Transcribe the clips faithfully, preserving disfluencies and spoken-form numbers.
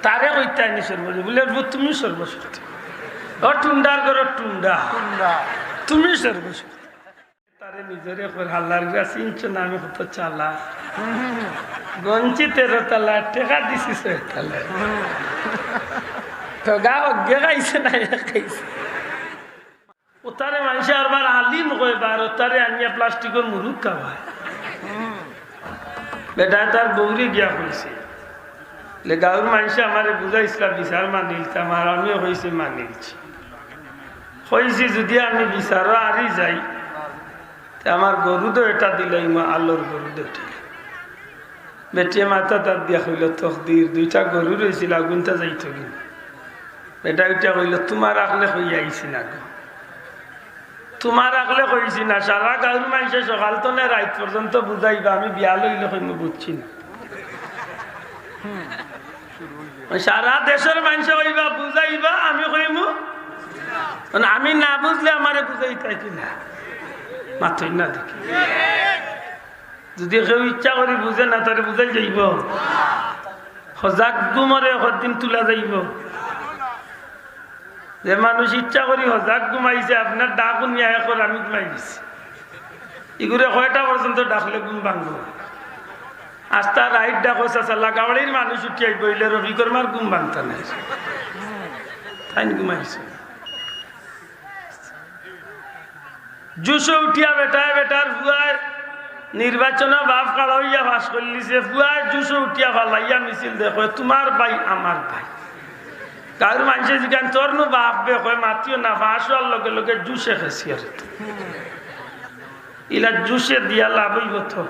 তারে কইতায় নি সর্বশক্তি, বুলে, "ও, তুমি সর্বশক্তি। ও টুন্ডার ঘরর টুন্ডা, টুন্ডা। তুমি সর্বশক্তি।" তারে নিজরে কর, "হাল্লার গুড়া, চিনছো না আমি কত চালা? গঞ্জি তেরো তালা, টেকা দিছি ছয় তালা।" তো গা হগ্গে খাইছে না, এক খাইছে। ওতারে মানষে আরবার আলিম কয়, বার ওতারে আনিয়া প্লাস্টিকর মুরুক খাওয়ায়। বেটায় তার বউরে গিয়া কইছে, লে গাউর মানষে আমারে বুঝাইছলা বিচার মানিলতাম, আর আমিও কইছি মানিলছি। কইছি যুদি আমি বিচারো আরি যাই, তে আমার গরু তো এটা দিলাইমু, আল্লার গরু তো এটা। বেটিয়ে মাথাত আত দিয়া কইলো, "তকদির, দুইটা গরু রইছিল, আগুনটা যাইতো কি?" বেটায় উঠিয়া কইলো, "তুমার আকলে কইয়া আইছি না গো, তুমার আকলে কইছি না, সারা গাউর মানষে সকাল তনে রাইত পর্যন্ত বুঝাইবা, আমি বিয়া লইলে কইমু বুঝছি না।" ওই সারা দেশর মানষে কইবা, বুঝাইবা, আমি কইমু, মানে, আমি না বুঝলে আমারে বুঝাইতায় কি না? মাতইন না দেখি। যুদি কেউ ইচ্ছা করি বুঝে না, তারে বুঝাইল যাইবো? হজাক ঘুমরে কদিন তুলা যাইবো? যে মানুষ ইচ্ছা করি হজাক ঘুমাইছে, আপনার ডাক হুনিয়া একর আমি ঘুমাই গেছি। ইগুরে কয়টা পর্যন্ত ডাকলে ঘুম ভাঙবো? আস্তা রাইত ডাকো চাচা, লাগাবাড়ির মানুষ উঠিয়া আইবো, ইলে রফিকর মার ঘুম ভাঙতা নাই। তাইন ঘুমাইছে। জুশো উঠিয়া বেটায়, বেটার ফুয়ায় নির্বাচনো বাফ খাড়া অইয়া পাশ করিলিছে। ফুয়ায় জুশো উঠিয়া ফালাইয়া মিছিল দেয়, কয়, "তুমার ভাই আমার ভাই।" গাউর মানষে জিগাইন, "তোর নু বাফ বে?" কয়, "মাতিও না, পাশ অওয়ার লগে লগে জুশে খেছি আর তো।" ইলা জুশে দিয়া লাভ অইবো তো?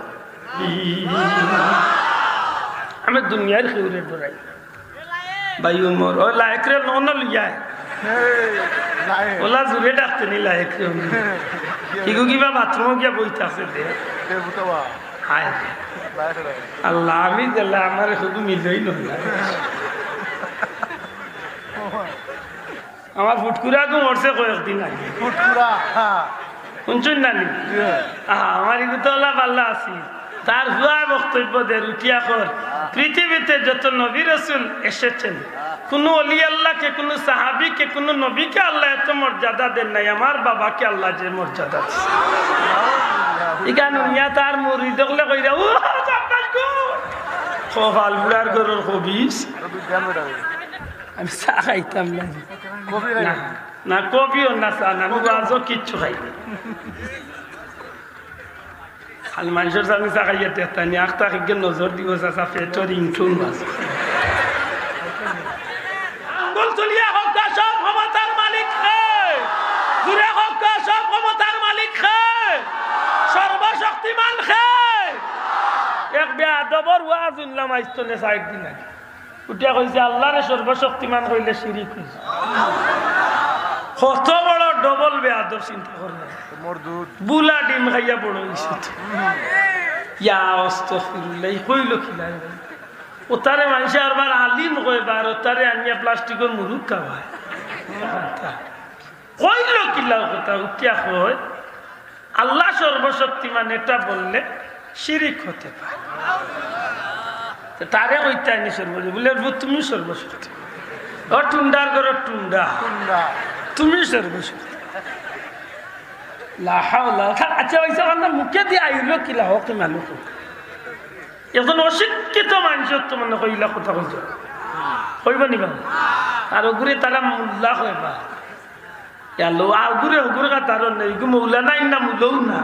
আমি দুনিয়ার কেউরে ডরাই না। ভাই উমর, ও লায়েকরে নন লইয়া আয়। এই, লায়েক। ওলা জুরে ডাকতে নি লায়েকরে উমর। ইগু কিবা বাথরুমো গিয়া বইতাছে দে। দে বুতবা। হায়। লায়েক রে। আল্লাহ, আমি দিলে আমারে হুদু মিলই না। আমার ফুটকুরা গু মরছে কয়েকদিন আগে। ফুটকুরা, হ্যাঁ। হুনছইন না নি? ইয়ে। আহা, আমার ইগু তো ওলা পাল্লা আছি। তার ফুয়ায় বক্তব্য দের, উঠিয়া কর, পৃথিবীতে যত নবী রসুল এসেছেন, কুনু অলি আল্লাহকে, কুনু সাহাবীকে, কুনু নবীকে আল্লায় এত মর্যাদা দেন নাই, আমার বাবাকে আল্লায় যে মর্যাদা দিছে। ইখান হুনিয়া তার মুরিদ অকলে কইরা, "ও, সাব্বাস গো।" কপাল বুড়ার ঘরর খবিস। আমি চা খাইতাম না। কফি খাইবা? না, না, কফিও না, চা না, আমি ওয়াজও কিচ্ছু খাই না। খালি মানষর সামনে চা খাইয়া দেখতা নি, আখতা খাইগে নজর দিব, চাচা, পেটর ringtone বাজে। আঙ্গুল তুলিয়া কউক্কা, সব ক্ষমতার মালিক কে? জুরে কউক্কা, সব ক্ষমতার মালিক কে? সর্বশক্তিমান কে? এক বেয়াদবর ওয়াজ হুনলাম আইজ তনে চাইর দিন আগে। উঠিয়া কইছে, "আল্লারে সর্বশক্তিমান কইলে শিরিক অইছে।" কত বড় ডবল বেয়াদব, চিন্তা করো। মরদুদ। বুলা ডিম খাইয়া বড় অইছে তো। ইয়া আস্তাগফিরুল্লাহ, ই কইলো কিলা? ওতারে মানষে আরবার আলিম কয়, বার ওতারে আনিয়া প্লাস্টিকর মুরুক খাওয়ায়। কইলো কিলা কথা? উঠিয়া কয়, "আল্লাহ সর্বশক্তিমান, এটা বললে শিরিক হতে পারে।" তো তারে কইতায় নি সর্বশক্তি, বুলে, "ও, তুমি সর্বশক্তি। ও টুন্ডার ঘরর টুন্ডা, টুন্ডা। তুমি সর্বশক্তি।" লা হাওলা। আচ্ছা, অইছে, আপনার মুখে দিয়া আইলো কিলা, হক মানুষ। একজন অশিক্ষিত মানষে তো মনে কইলা কথা কইছে। কইবা নি বা? আর ওগুরে তারা মোল্লা কয় বা। ইয়াল্লো, আগুরে হগুরে কাতারও নেই, ইগু মৌলা নাই না, মুলও না।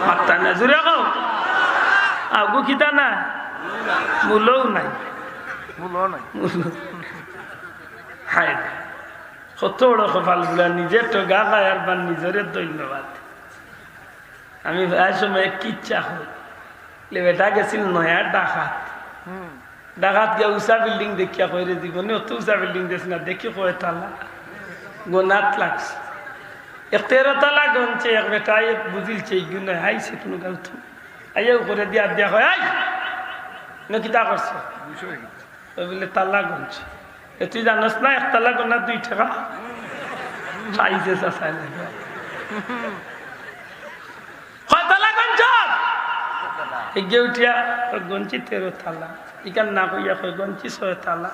মাত্তা না, জুরে কও। আগু কিতা না? মুলও নাই। মুলও নাই। মুলও। হায় রে। কত বড় কপাল বুড়া, নিজে ঠগা খায় আর বা নিজরে ধন্যবাদ। আমি প্রায় সময় এক কিচ্ছা কই। লে বেটা গেছিল নয়া ঢাকাত। হুম। ঢাকাত গিয়া উঁচা building দেখিয়া কয়, "রে জীবনে অত উঁচা building দেখছি না, দেখি কয় তালা।" গনাত লাগছে। এক তেরো তালা গনছে, এক বেটায় বুঝিলছে, "ইগু নায়, আইছে কুনু গাঁও থু।" আইয়া উপরে দিয়া দিয়া কয়, "এই, ইনো কিতা করছো?" ওই বুলে, "তালা গনছি।" "এ, তুই জানোস না এক তালা গনা দুই টেকা?" চাইছে চাচায় না। "কয় তালা গনছ?" এগিয়ে উঠিয়া, "গনছি তেরো তালা।" ইখান না কইয়া কয়, "গনছি ছয় তালা।"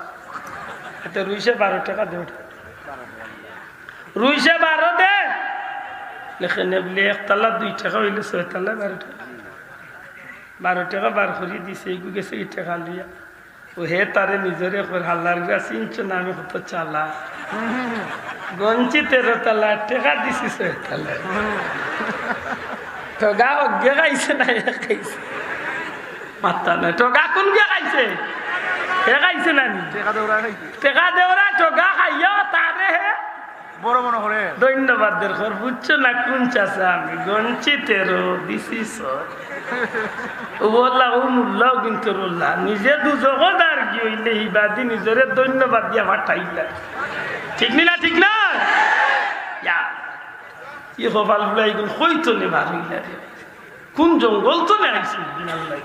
এতে রুইছে বারো টেকা দে। রুইছে বারো দে। লেখে নে বলে, "এক তালা দুই টেকা অইলে ছয় তালা বারো টেকা।" বারো টেকা বার করি দিছে, এগু গেছে ই টেকা লইয়া। ও হে তারে নিজরে কর, "হালার গুয়া চিনছ না আমি কত চালা।" গনছি তেরো তালা, টেকা দিছি ছয় তালা। ঠগা হগ্গে খাইছে না, এ খাইছে? মাত্তা নাই। ঠগা কুনগুয়ে খাইছে? হে খাইছে না নি? টেকা দেওরা খাইছে। টেকা দেওরা ঠগা খাইয়া তারে হে বড় মনে করে। ধন্যবাদ দের কর, বুঝছো না কুন চাচা আমি? গনছি তেরো, দিছি ছয়। ও বললা, ও মুল্লাও কিন্তু রোল্লা। নিজে দুজখো দারগি অইলে হিবাদি নিজরে ধন্যবাদ দিয়া ফাটাইলা। ঠিক নি না, ঠিক না? ইয়া। ই কপাল ফুলাই গুন কই তনে বার অইলা রে? কুন জঙ্গল তনে আইছে দিন আল্লাহ?